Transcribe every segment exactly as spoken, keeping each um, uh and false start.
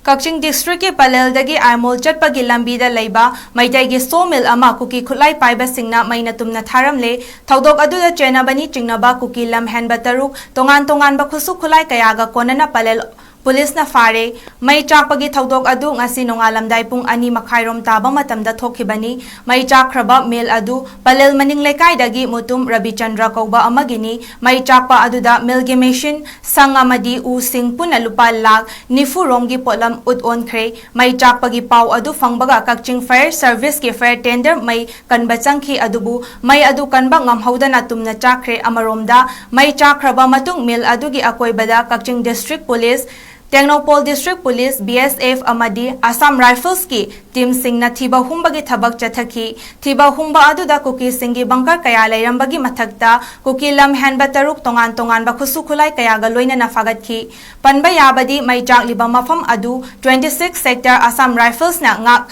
ꯀꯛꯆꯤꯡ ꯗꯤꯁꯇ꯭ꯔꯤꯛꯀꯤ ꯄꯂꯦꯜꯗꯒꯤ ꯑꯥꯏꯃꯣꯜ ꯆꯠꯄꯒꯤ ꯂꯝꯕꯤꯗ ꯂꯩꯕ ꯃꯩꯇꯩꯒꯤ ꯁꯣ ꯃꯤꯜ ꯑꯃ ꯀꯨꯀꯤ ꯈꯨꯠꯂꯥꯏ ꯄꯥꯏꯕꯁꯤꯡꯅ ꯃꯩꯅ ꯇꯨꯝꯅ ꯊꯥꯔꯝꯂꯦ꯫ ꯊꯧꯗꯣꯛ ꯑꯗꯨꯗ ꯆꯦꯟꯅꯕꯅꯤ ꯆꯤꯡꯅꯕ ꯀꯨꯀꯤ ꯂꯝ ꯍꯦꯟꯕ ꯇꯔꯨꯛ ꯇꯣꯉꯥꯟ ꯇꯣꯉꯥꯟꯕ ꯈꯨꯠꯁꯨ ꯈꯨꯠꯂꯥꯏ ꯀꯌꯥꯒ ꯀꯣꯟꯅꯅ ꯄꯂꯦꯜ ꯄꯨꯂꯤꯁꯅ ꯐꯥꯔꯦ꯫ ꯃꯩ ꯆꯥꯛꯄꯒꯤ ꯊꯧꯗꯣꯛ ꯑꯗꯨ ꯉꯁꯤ ꯅꯣꯡꯉꯥꯜꯂꯝꯗꯥꯏ ꯄꯨꯡ ꯑꯅꯤ ꯃꯈꯥꯏꯔꯣꯝ ꯇꯥꯕ ꯃꯇꯝꯗ ꯊꯣꯛꯈꯤꯕꯅꯤ꯫ ꯃꯩ ꯆꯥꯛꯈ꯭ꯔꯕ ꯃꯤꯜ ꯑꯗꯨ ꯄꯂꯦꯜ ꯃꯅꯤꯡ ꯂꯩꯀꯥꯏꯗꯒꯤ ꯃꯨꯇꯨꯝ ꯔꯕꯤꯆꯟꯗ꯭ꯔ ꯀꯧꯕ ꯑꯃꯒꯤꯅꯤ꯫ ꯃꯩ ꯆꯥꯛꯄ ꯑꯗꯨꯗ ꯃꯤꯜꯒꯤ ꯃꯦꯁꯤꯟ, ꯁꯪ ꯑꯃꯗꯤ ꯎꯁꯤꯡ ꯄꯨꯟꯅ ꯂꯨꯄꯥ ꯂꯥꯈ ꯅꯤꯐꯨ ꯔꯣꯝꯒꯤ ꯄꯣꯠꯂꯝ ꯎꯠ ꯑꯣꯟꯈ꯭ꯔꯦ꯫ ꯃꯩ ꯆꯥꯛꯄꯒꯤ ꯄꯥꯎ ꯑꯗꯨ ꯐꯪꯕꯒ ꯀꯛꯆꯤꯡ ꯐꯥꯌꯔ ꯁꯔꯚꯤꯁꯀꯤ ꯐꯥꯌꯔ ꯇꯦꯟꯗꯔ ꯃꯩ ꯀꯟꯕ ꯆꯪꯈꯤ, ꯑꯗꯨꯕꯨ ꯃꯩ ꯑꯗꯨ ꯀꯟꯕ ꯉꯝꯍꯧꯗꯅ ꯇꯨꯝꯅ ꯆꯥꯛꯈ꯭ꯔꯦ꯫ ꯑꯃꯔꯣꯝꯗ, ꯃꯩ ꯆꯥꯛꯈ꯭ꯔꯕ ꯃꯇꯨꯡ ꯃꯤꯜ ꯑꯗꯨꯒꯤ ꯑꯀꯣꯏꯕꯗ Kakching district police, Tengnoupal district police, B S F ꯑꯃꯗꯤ ꯑꯁꯥꯝ ꯔꯥꯏꯐꯜꯁꯀꯤ ꯇꯤꯝꯁꯤꯡꯅ ꯊꯤꯕ ꯍꯨꯝꯕꯒꯤ ꯊꯕꯛ ꯆꯠꯊꯈꯤ꯫ ꯊꯤꯕ ꯍꯨꯝꯕ ꯑꯗꯨꯗ ꯀꯨꯀꯤꯁꯤꯡꯒꯤ ꯕꯪꯀꯔ ꯀꯌꯥ ꯂꯩꯔꯝꯕꯒꯤ ꯃꯊꯛꯇ ꯀꯨꯀꯤ ꯂꯝ ꯍꯦꯟꯕ ꯇꯔꯨꯛ ꯇꯣꯉꯥꯟ ꯇꯣꯉꯥꯟꯕ ꯈꯨꯠꯁꯨ ꯈꯨꯠꯂꯥꯏ ꯀꯌꯥꯒ ꯂꯣꯏꯅꯅ ꯐꯥꯒꯠꯈꯤ꯫ ꯄꯟꯕ ꯌꯥꯕꯗꯤ, ꯃꯩ ꯆꯥꯛꯂꯤꯕ ꯃꯐꯝ ꯑꯗꯨ twenty six sector Assam Riflesꯅ ꯉꯥꯛ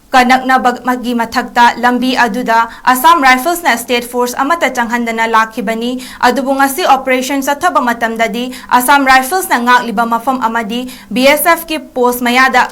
ꯀꯅꯛꯅꯕꯒꯤ ꯃꯊꯛꯇ ꯂꯝꯕꯤ ꯑꯗꯨꯗ ꯑꯁꯥꯝ ꯔꯥꯏꯐꯜꯁꯅ ꯁ꯭ꯇꯦꯠ ꯐꯣꯔꯁ ꯑꯃꯠꯇ ꯆꯪꯍꯟꯗꯅ ꯂꯥꯛꯈꯤꯕꯅꯤ꯫ ꯑꯗꯨꯕꯨ ꯉꯁꯤ ꯑꯣꯄꯔꯦꯁꯟ ꯆꯠꯊꯕ ꯃꯇꯝꯗꯗꯤ ꯑꯁꯥꯝ ꯔꯥꯏꯐꯜꯁꯅ ꯉꯥꯛꯂꯤꯕ ꯃꯐꯝ ꯑꯃꯗꯤ ꯕꯤ ꯑꯦꯁ ꯑꯦꯐꯀꯤ ꯄꯣꯁ ꯃꯌꯥꯗ,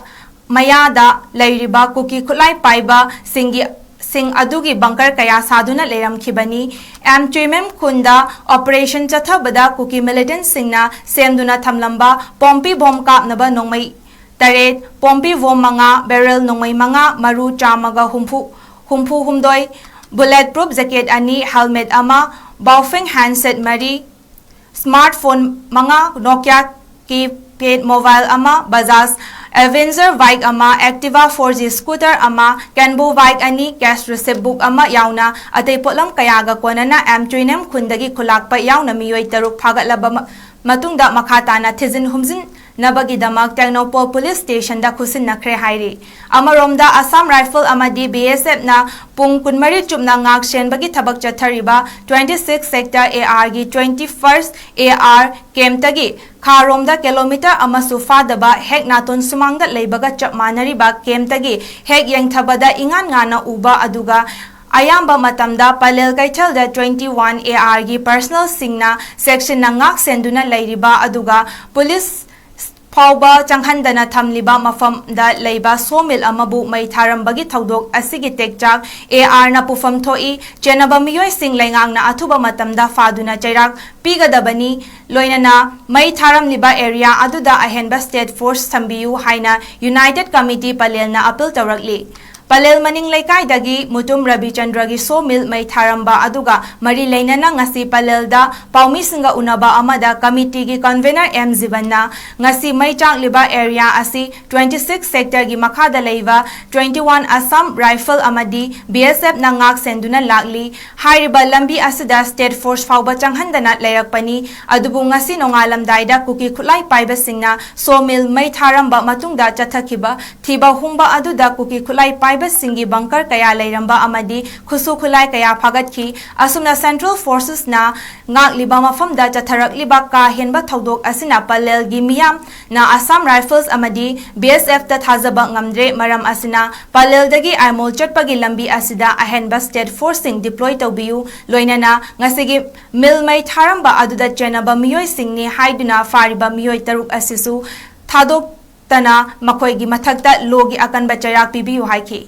ꯃꯌꯥꯗ ꯂꯩꯔꯤꯕ ꯀꯨꯀꯤ ꯈꯨꯠꯂꯥꯏ ꯄꯥꯏꯕꯁꯤꯡꯒꯤ, ꯁꯤꯡ ꯑꯗꯨꯒꯤ ꯕꯪꯀꯔ ꯀꯌꯥ ꯁꯥꯗꯨꯅ ꯂꯩꯔꯝꯈꯤꯕꯅꯤ꯫ ꯑꯦꯝ ꯆꯨꯏꯃꯦꯝ ꯈꯨꯟꯗ ꯑꯣꯄꯔꯦꯁꯟ ꯆꯠꯊꯕꯗ ꯀꯨꯀꯤ ꯃꯤꯂꯤꯇꯦꯟꯠꯁꯤꯡꯅ ꯁꯦꯝꯗꯨꯅ ꯊꯝꯂꯝꯕ ꯄꯣꯝꯄꯤ ꯕꯣꯝ ꯀꯥꯞꯅꯕ ꯅꯣꯡꯃꯩ ꯇꯔꯦꯠ, ꯄꯣꯝꯄꯤ ꯕꯣꯝ ꯃꯉꯥ, ꯕꯦꯔꯦꯜ ꯅꯣꯡꯃꯩ ꯃꯉꯥ, ꯃꯔꯨ ꯆꯥꯝꯃꯒ ꯍꯨꯝꯐꯨ, ꯍꯨꯝꯐꯨ ꯍꯨꯝꯗꯣꯏ, ꯕꯨꯂꯦꯠ ꯄ꯭ꯔꯨꯐ ꯖꯦꯀꯦꯠ ꯑꯅꯤ, ꯍꯦꯜꯃꯦꯠ ꯑꯃ, ꯕꯥꯎꯐꯦꯡ ꯍꯦꯟꯗꯁꯦꯠ ꯃꯔꯤ, ꯁ꯭ꯃꯥꯔꯠ ꯐꯣꯟ ꯃꯉꯥ, ꯅꯣꯀꯤꯌꯥ ꯀꯤꯄꯦꯗ ꯃꯣꯕꯥꯏꯜ ꯑꯃ, ꯕꯖꯥꯖ ꯑꯦꯚꯦꯟꯖꯔ ꯕꯥꯏꯛ ꯑꯃ, ꯑꯦꯛꯇꯤꯚꯥ four G ꯁ꯭ꯀꯨꯇꯔ ꯑꯃ, ꯀꯦꯟꯕꯣ ꯕꯥꯏꯛ ꯑꯅꯤ, ꯀꯦꯁ ꯔꯤꯁꯤꯞ ꯕꯨꯛ ꯑꯃ ꯌꯥꯎꯅ ꯑꯇꯩ ꯄꯣꯠꯂꯝ ꯀꯌꯥꯒ ꯀꯣꯟꯅꯅ ꯑꯦꯝ ꯆꯨꯏꯅꯦꯝ ꯈꯨꯟꯗꯒꯤ ꯈꯨꯂꯥꯛꯄ ꯌꯥꯎꯅ ꯃꯤꯑꯣꯏ ꯇꯔꯨꯛ ꯐꯥꯒꯠꯂꯕ ꯃ-, ꯃꯇꯨꯡꯗ ꯃꯈꯥ ꯇꯥꯅ ꯊꯤꯖꯤꯟ ꯍꯨꯝꯖꯤꯟꯅꯕꯒꯤꯗꯃꯛ ꯇꯦꯡꯅꯧꯄꯜ ꯄꯨꯂꯤꯁ ꯁ꯭ꯇꯦꯁꯟꯗ ꯈꯨꯠꯁꯤꯟꯅꯈ꯭ꯔꯦ ꯍꯥꯏꯔꯤ꯫ ꯑꯃꯔꯣꯝꯗ ꯑꯁꯥꯝ ꯔꯥꯏꯐꯜ ꯑꯃꯗꯤ ꯕꯤ ꯑꯦꯁ ꯑꯦꯐꯅ ꯄꯨꯡ ꯀꯨꯟꯃꯔꯤ ꯆꯨꯞꯅ ꯉꯥꯛ ꯁꯦꯟꯕꯒꯤ ꯊꯕꯛ ꯆꯠꯊꯔꯤꯕ twenty six sector A R ꯒꯤ twenty first A R ꯀꯦꯝꯞꯇꯒꯤ ꯈꯥꯔꯣꯝꯗ ꯀꯤꯂꯣꯃꯤꯇꯔ ꯑꯃꯁꯨ ꯐꯥꯗꯕ ꯍꯦꯛ ꯅꯥꯇꯣꯟ ꯁꯨꯃꯥꯡꯗ ꯂꯩꯕꯒ ꯆꯞ ꯃꯥꯟꯅꯔꯤꯕ ꯀꯦꯝꯞꯇꯒꯤ ꯍꯦꯛ ꯌꯦꯡꯊꯕꯗ ꯏꯉꯥꯟ ꯉꯥꯟꯅ ꯎꯕ ꯑꯗꯨꯒ ꯑꯌꯥꯝꯕ ꯃꯇꯝꯗ ꯄꯂꯦꯜ ꯀꯩꯊꯦꯜꯗ twenty one A R ꯒꯤ ꯄꯔꯁꯅꯦꯜꯁꯤꯡꯅ ꯆꯦꯛꯁꯤꯟꯅ ꯉꯥꯛ ꯁꯦꯟꯗꯨꯅ ꯂꯩꯔꯤꯕ ꯑꯗꯨꯒ ꯄꯨꯂꯤꯁ ꯐꯥꯎꯕ ꯆꯪꯍꯟꯗꯅ ꯊꯝꯂꯤꯕ ꯃꯐꯝꯗ ꯂꯩꯕ ꯁꯣ ꯃꯤꯜ ꯑꯃꯕꯨ ꯃꯩ ꯊꯥꯔꯝꯕꯒꯤ ꯊꯧꯗꯣꯛ ꯑꯁꯤꯒꯤ ꯇꯦꯛꯆꯥꯛ ꯑꯦ ꯑꯥꯔꯅ ꯄꯨꯐꯝ ꯊꯣꯛꯏ꯫ ꯆꯦꯟꯅꯕ ꯃꯤꯑꯣꯏꯁꯤꯡ ꯂꯩꯉꯥꯛꯅ ꯑꯊꯨꯕ ꯃꯇꯝꯗ ꯐꯥꯗꯨꯅ ꯆꯩꯔꯥꯛ ꯄꯤꯒꯗꯕꯅꯤ꯫ ꯂꯣꯏꯅꯅ ꯃꯩ ꯊꯥꯔꯝꯂꯤꯕ ꯑꯦꯔꯤꯌꯥ ꯑꯗꯨꯗ ꯑꯍꯦꯟꯕ ꯁ꯭ꯇꯦꯠ ꯐꯣꯔꯁ ꯊꯝꯕꯤꯌꯨ ꯍꯥꯏꯅ ꯌꯨꯅꯥꯏꯇꯦꯗ ꯀꯃꯤꯇꯤ ꯄꯂꯦꯜꯅ ꯑꯄꯤꯜ ꯇꯧꯔꯛꯂꯤ꯫ ꯄꯂꯦꯜ ꯃꯅꯤꯡ ꯂꯩꯀꯥꯏꯗꯒꯤ ꯃꯨꯇꯨꯝ ꯔꯕꯤꯆꯟꯗ꯭ꯔꯒꯤ ꯁꯣ ꯃꯤꯜ ꯃꯩ ꯊꯥꯔꯝꯕ ꯑꯗꯨꯒ ꯃꯔꯤ ꯂꯩꯅꯅ ꯉꯁꯤ ꯄꯂꯦꯜꯗ ꯄꯥꯎꯃꯤꯁꯤꯡꯒ ꯎꯅꯕ ꯑꯃꯗ ꯀꯃꯤꯇꯤꯒꯤ ꯀꯟꯚꯦꯅꯔ ꯑꯦꯝ ꯖꯤꯕꯟꯅ ꯉꯁꯤ ꯃꯩ ꯆꯥꯛꯂꯤꯕ ꯑꯦꯔꯤꯌꯥ ꯑꯁꯤ twenty six ꯁꯦꯛꯇꯔꯒꯤ ꯃꯈꯥꯗ ꯂꯩꯕ twenty one ꯑꯁꯥꯝ ꯔꯥꯏꯐꯜ ꯑꯃꯗꯤ ꯕꯤ ꯑꯦꯁ ꯑꯦꯐꯅ ꯉꯥꯛ ꯁꯦꯟꯗꯨꯅ ꯂꯥꯛꯂꯤ꯫ ꯍꯥꯏꯔꯤꯕ ꯂꯝꯕꯤ ꯑꯁꯤꯗ ꯁ꯭ꯇꯦꯠ ꯐꯣꯔꯁ ꯐꯥꯎꯕ ꯆꯪꯍꯟꯗꯅ ꯂꯩꯔꯛꯄꯅꯤ꯫ ꯑꯗꯨꯕꯨ ꯉꯁꯤ ꯅꯣꯡꯉꯥꯜꯂꯝꯗꯥꯏꯗ ꯀꯨꯀꯤ ꯈꯨꯠꯂꯥꯏ ꯄꯥꯏꯕꯁꯤꯡꯅ ꯁꯣ ꯃꯤꯜ ꯃꯩ ꯊꯥꯔꯝꯕ ꯃꯇꯨꯡꯗ ꯆꯠꯊꯈꯤꯕ ꯊꯤꯕ ꯍꯨꯝꯕ ꯑꯗꯨꯗ ꯀꯨꯀꯤ ꯈꯨꯠꯂꯥꯏ ꯄꯥꯏꯕꯁꯤꯡꯒꯤ ꯕꯪꯀꯔ ꯀꯌꯥ ꯂꯩꯔꯝꯕ ꯑꯃꯗꯤ ꯈꯨꯠꯁꯨ ꯈꯨꯠꯂꯥꯏ ꯀꯌꯥ ꯐꯥꯒꯠꯈꯤ꯫ ꯑꯁꯨꯝꯅ ꯁꯦꯟꯇ꯭ꯔꯦꯜ ꯐꯣꯔꯁꯦꯁꯅ ꯉꯥꯛꯂꯤꯕ ꯃꯐꯝꯗ ꯆꯠꯊꯔꯛꯂꯤꯕ ꯀꯥ ꯍꯦꯟꯕ ꯊꯧꯗꯣꯛ ꯑꯁꯤꯅ ꯄꯂꯦꯜꯒꯤ ꯃꯤꯌꯥꯝꯅ ꯑꯁꯥꯝ ꯔꯥꯏꯐꯜꯁ ꯑꯃꯗꯤ ꯕꯤ ꯑꯦꯁ ꯑꯦꯐꯇ ꯊꯥꯖꯕ ꯉꯝꯗ꯭ꯔꯦ꯫ ꯃꯔꯝ ꯑꯁꯤꯅ ꯄꯂꯦꯜꯗꯒꯤ ꯑꯥꯏꯃꯣꯜ ꯆꯠꯄꯒꯤ ꯂꯝꯕꯤ ꯑꯁꯤꯗ ꯑꯍꯦꯟꯕ ꯁ꯭ꯇꯦꯠ ꯐꯣꯔꯁꯁꯤꯡ ꯗꯤꯄ꯭ꯂꯣꯏ ꯇꯧꯕꯤꯌꯨ꯫ ꯂꯣꯏꯅꯅ ꯉꯁꯤꯒꯤ ꯃꯤꯜ ꯃꯩ ꯊꯥꯔꯝꯕ ꯑꯗꯨꯗ ꯆꯦꯟꯅꯕ ꯃꯤꯑꯣꯏꯁꯤꯡꯅꯤ ꯍꯥꯏꯗꯨꯅ ꯐꯥꯔꯤꯕ ꯃꯤꯑꯣꯏ ꯇꯔꯨꯛ ꯑꯁꯤꯁꯨ ꯊꯥꯗꯣꯛꯇꯅ ꯃꯈꯣꯏꯒꯤ ꯃꯊꯛꯇ ꯂꯣꯒꯤ ꯑꯀꯟꯕ ꯆꯩꯔꯥꯛ ꯄꯤꯕꯤꯌꯨ ꯍꯥꯏꯈꯤ꯫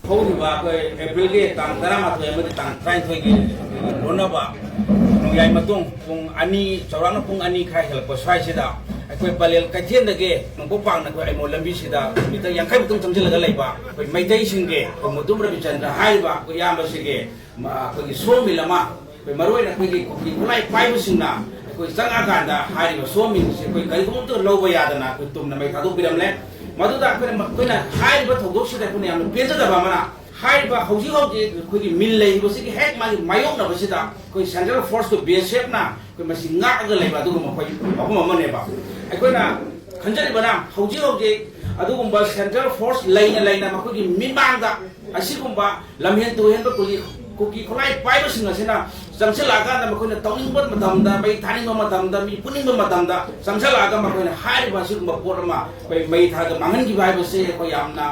ꯍꯧꯈꯤꯕ ꯑꯩꯈꯣꯏ ꯑꯦꯄ꯭ꯔꯤꯜꯒꯤ ꯇꯥꯡ ꯇꯔꯥꯃꯥꯊꯣꯏ ꯑꯃꯗꯤ ꯇꯥꯡ ꯇꯔꯥꯅꯤꯊꯣꯏꯒꯤ ꯂꯣꯟꯅꯕ ꯅꯣꯡꯌꯥꯏ ꯃꯇꯨꯡ ꯄꯨꯡ ꯑꯅꯤ, ꯆꯥꯎꯔꯥꯛꯅ ꯄꯨꯡ ꯑꯅꯤ ꯈꯔ ꯍꯦꯜꯂꯛꯄ ꯁ꯭ꯋꯥꯏꯁꯤꯗ ꯑꯩꯈꯣꯏ ꯄꯂꯦꯜ ꯀꯩꯊꯦꯜꯗꯒꯤ ꯅꯣꯡꯄꯣꯛ ꯄꯥꯡꯅ ꯑꯩꯈꯣꯏ ꯑꯥꯏꯃꯣꯜ ꯂꯝꯕꯤꯁꯤꯗ ꯃꯤꯇꯔ ꯌꯥꯡꯈꯩ ꯃꯨꯛꯇꯪ ꯆꯪꯁꯤꯜꯂꯒ ꯂꯩꯕ ꯑꯩꯈꯣꯏ ꯃꯩꯇꯩꯁꯤꯡꯒꯤ ꯑꯩꯈꯣꯏ ꯃꯨꯇꯨꯝ ꯔꯕꯤꯆꯟꯗ꯭ꯔ ꯍꯥꯏꯔꯤꯕ ꯑꯩꯈꯣꯏ ꯏꯌꯥꯝꯕꯁꯤꯒꯤ ꯃ-, ꯑꯩꯈꯣꯏꯒꯤ ꯁꯣ ꯃꯤꯜ ꯑꯃ, ꯑꯩꯈꯣꯏ ꯃꯔꯨꯑꯣꯏꯅ ꯑꯩꯈꯣꯏꯒꯤ ꯀꯨꯀꯤ ꯈꯨꯠꯂꯥꯏ ꯄꯥꯏꯕꯁꯤꯡꯅ ꯑꯩꯈꯣꯏ ꯆꯪꯉꯛꯑꯀꯥꯟꯗ ꯍꯥꯏꯔꯤꯕ ꯁꯣ ꯃꯤꯜꯁꯦ ꯑꯩꯈꯣꯏ ꯀꯔꯤꯒꯨꯝꯕ ꯑꯃꯠꯇ ꯂꯧꯕ ꯌꯥꯗꯅ ꯑꯩꯈꯣꯏ ꯇꯨꯝꯅ ꯃꯩ ꯊꯥꯗꯣꯛꯄꯤꯔꯝꯂꯦ꯫ ꯃꯗꯨꯗ ꯑꯩꯈꯣꯏꯅ, ꯑꯩꯈꯣꯏꯅ ꯍꯥꯏꯔꯤꯕ ꯊꯧꯗꯣꯛꯁꯤꯗ ꯑꯩꯈꯣꯏꯅ ꯌꯥꯝꯅ ꯄꯦꯟꯖꯗꯕ ꯑꯃꯅ, ꯍꯥꯏꯔꯤꯕ ꯍꯧꯖꯤꯛ ꯍꯧꯖꯤꯛ ꯑꯩꯈꯣꯏꯒꯤ ꯃꯤꯜ ꯂꯩꯔꯤꯕꯁꯤꯒꯤ ꯍꯦꯛ ꯃꯥꯒꯤ ꯃꯥꯌꯣꯛꯅꯕꯁꯤꯗ ꯑꯩꯈꯣꯏ ꯁꯦꯟꯇ꯭ꯔꯦꯜ ꯐꯣꯔꯁꯇꯨ, ꯕꯤ ꯑꯦꯁ ꯑꯦꯐꯅ ꯑꯩꯈꯣꯏ ꯃꯁꯤ ꯉꯥꯛꯑꯒ ꯂꯩꯕ ꯑꯗꯨꯒꯨꯝꯕ ꯑꯩꯈꯣꯏ ꯃꯐꯝ ꯑꯃꯅꯦꯕ꯫ ꯑꯩꯈꯣꯏꯅ ꯈꯟꯖꯔꯤꯕꯅ ꯍꯧꯖꯤꯛ ꯍꯧꯖꯤꯛ ꯑꯗꯨꯒꯨꯝꯕ ꯁꯦꯟꯇ꯭ꯔꯦꯜ ꯐꯣꯔꯁ ꯂꯩꯅ ꯂꯩꯅ ꯃꯈꯣꯏꯒꯤ ꯃꯤꯠꯃꯥꯡꯗ ꯑꯁꯤꯒꯨꯝꯕ ꯂꯝꯍꯦꯟ ꯇꯨꯍꯦꯟꯕ ꯀꯨꯂꯤ-, ꯀꯨꯀꯤ ꯈꯨꯠꯂꯥꯏ ꯄꯥꯏꯕꯁꯤꯡ ꯑꯁꯤꯅ ꯆꯪꯁꯤꯜꯂꯛꯑꯀꯥꯟꯗ ꯃꯈꯣꯏꯅ ꯇꯧꯅꯤꯡꯕ ꯃꯇꯝꯗ, ꯃꯩ ꯊꯥꯅꯤꯡꯕ ꯃꯇꯝꯗ, ꯃꯤ ꯐꯨꯅꯤꯡꯕ ꯃꯇꯝꯗ ꯆꯪꯁꯤꯜꯂꯛꯑꯒ ꯃꯈꯣꯏꯅ ꯍꯥꯏꯔꯤꯕ ꯑꯁꯤꯒꯨꯝꯕ ꯄꯣꯠ ꯑꯃ ꯑꯩꯈꯣꯏ ꯃꯩ ꯊꯥꯔꯒ ꯃꯥꯡꯍꯟꯈꯤꯕ ꯍꯥꯏꯕꯁꯤ ꯑꯩꯈꯣꯏ ꯌꯥꯝꯅ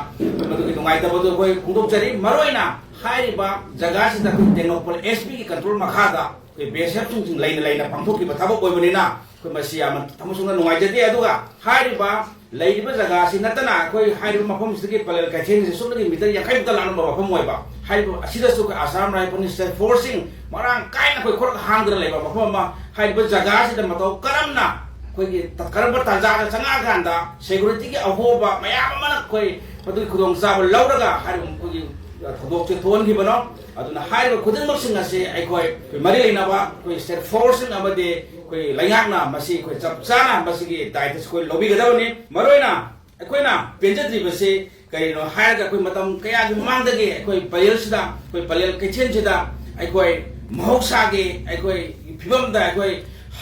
ꯃꯗꯨꯒꯤ ꯅꯨꯡꯉꯥꯏꯇꯕꯗꯨ ꯑꯩꯈꯣꯏ ꯐꯣꯡꯗꯣꯛꯆꯔꯤ꯫ ꯃꯔꯨꯑꯣꯏꯅ ꯍꯥꯏꯔꯤꯕ ꯖꯒꯥꯁꯤꯗ ꯑꯩꯈꯣꯏ ꯇꯦꯡꯅꯧꯄꯜ ꯑꯦꯁ ꯄꯤꯒꯤ ꯀꯟꯇ꯭ꯔꯣꯜ ꯃꯈꯥꯗ ꯑꯩꯈꯣꯏ ꯕꯤ ꯑꯦꯁ ꯑꯦꯐꯁꯤꯡ ꯂꯩꯅ ꯂꯩꯅ ꯄꯥꯡꯊꯣꯛꯈꯤꯕ ꯊꯕꯛ ꯑꯣꯏꯕꯅꯤꯅ ꯑꯩꯈꯣꯏ ꯃꯁꯤ ꯌꯥꯝꯅ ꯊꯃꯣꯏ ꯁꯣꯛꯅ ꯅꯨꯡꯉꯥꯏꯖꯗꯦ꯫ ꯑꯗꯨꯒ ꯍꯥꯏꯔꯤꯕ ꯂꯩꯔꯤꯕ ꯖꯒꯥ ꯑꯁꯤ ꯅꯠꯇꯅ ꯑꯩꯈꯣꯏ ꯍꯥꯏꯔꯤꯕ ꯃꯐꯝꯁꯤꯗꯒꯤ ꯄꯂꯦꯜ ꯀꯩꯊꯦꯜꯁꯤ ꯁꯨꯞꯅꯒꯤ ꯃꯤꯇꯔ ꯌꯥꯡꯈꯩ ꯃꯨꯛꯇ ꯂꯥꯛꯂꯝꯕ ꯃꯐꯝ ꯑꯣꯏꯕ꯫ ꯍꯥꯏꯔꯤꯕ ꯑꯁꯤꯗꯁꯨ ꯑꯩꯈꯣꯏ Assam Rifles State Forceꯁꯤꯡ ꯃꯔꯥꯡ ꯀꯥꯏꯅ ꯑꯩꯈꯣꯏ ꯈꯨꯔꯛ ꯍꯥꯡꯗꯅ ꯂꯩꯕ ꯃꯐꯝ ꯑꯃ꯫ ꯍꯥꯏꯔꯤꯕ ꯖꯒꯥ ꯑꯁꯤꯗ ꯃꯇꯧ ꯀꯔꯝꯅ ꯑꯩꯈꯣꯏꯒꯤ ꯀꯔꯝꯕ ꯇꯥꯟꯖꯥꯗ ꯆꯪꯉꯛꯑꯀꯥꯟꯗ securityꯒꯤ ꯑꯍꯣꯕ ꯃꯌꯥꯝ ꯑꯃꯅ ꯑꯩꯈꯣꯏ ꯃꯗꯨꯒꯤ ꯈꯨꯗꯣꯡꯆꯥꯕ ꯂꯧꯔꯒ ꯍꯥꯏꯔꯤꯕ ꯑꯩꯈꯣꯏꯒꯤ ꯊꯧꯗꯣꯛꯁꯦ ꯊꯣꯛꯍꯟꯈꯤꯕꯅꯣ꯫ ꯑꯗꯨꯅ ꯍꯥꯏꯔꯤꯕ ꯈꯨꯗꯤꯡꯃꯛꯁꯤꯡ ꯑꯁꯤ ꯑꯩꯈꯣꯏ ꯃꯔꯤ ꯂꯩꯅꯕ ꯑꯩꯈꯣꯏ State Forceꯁꯤꯡ ꯑꯃꯗꯤ ꯑꯩꯈꯣꯏ ꯂꯩꯉꯥꯛꯅ ꯃꯁꯤ ꯑꯩꯈꯣꯏ ꯆꯞ ꯆꯥꯅ ꯃꯁꯤꯒꯤ ꯗꯥꯏꯇꯁꯤ ꯑꯩꯈꯣꯏ ꯂꯧꯕꯤꯒꯗꯕꯅꯤ꯫ ꯃꯔꯨꯑꯣꯏꯅ ꯑꯩꯈꯣꯏꯅ ꯄꯦꯟꯖꯗ꯭ꯔꯤꯕꯁꯤ ꯀꯔꯤꯅꯣ ꯍꯥꯏꯔꯒ ꯑꯩꯈꯣꯏ ꯃꯇꯝ ꯀꯌꯥꯒꯤ ꯃꯃꯥꯡꯗꯒꯤ ꯑꯩꯈꯣꯏ ꯄꯂꯦꯜꯁꯤꯗ, ꯑꯩꯈꯣꯏ ꯄꯂꯦꯜ ꯀꯩꯊꯦꯜꯁꯤꯗ ꯑꯩꯈꯣꯏ ꯃꯍꯧꯁꯥꯒꯤ ꯑꯩꯈꯣꯏ ꯐꯤꯕꯝꯗ ꯑꯩꯈꯣꯏ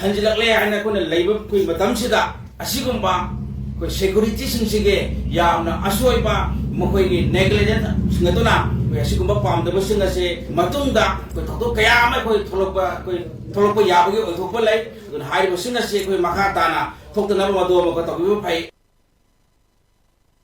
ꯍꯟꯖꯤꯜꯂꯛꯂꯦ ꯍꯥꯏꯅ ꯑꯩꯈꯣꯏꯅ ꯂꯩꯕ ꯑꯩꯈꯣꯏ ꯃꯇꯝꯁꯤꯗ ꯑꯁꯤꯒꯨꯝꯕ ꯑꯩꯈꯣꯏ securityꯁꯤꯡꯁꯤꯒꯤ ꯌꯥꯝꯅ ꯑꯁꯣꯏꯕ, ꯃꯈꯣꯏꯒꯤ negligentꯁꯤꯡ ꯑꯗꯨꯅ ꯑꯩꯈꯣꯏ ꯑꯁꯤꯒꯨꯝꯕ ꯄꯥꯝꯗꯕꯁꯤꯡ ꯑꯁꯤ ꯃꯇꯨꯡꯗ ꯑꯩꯈꯣꯏ ꯊꯧꯗꯣꯛ ꯀꯌꯥ ꯑꯃ ꯑꯩꯈꯣꯏ ꯊꯣꯛꯂꯛꯄ, ꯑꯩꯈꯣꯏ ꯊꯣꯛꯂꯛꯄ ꯌꯥꯕꯒꯤ ꯑꯣꯏꯊꯣꯛꯄ ꯂꯩ꯫ ꯑꯗꯨꯅ ꯍꯥꯏꯔꯤꯕꯁꯤꯡ ꯑꯁꯤ ꯑꯩꯈꯣꯏ ꯃꯈꯥ ꯇꯥꯅ ꯊꯣꯛꯇꯅꯕ ꯃꯗꯨ ꯑꯃ ꯇꯧꯕꯤꯕ ꯐꯩ꯫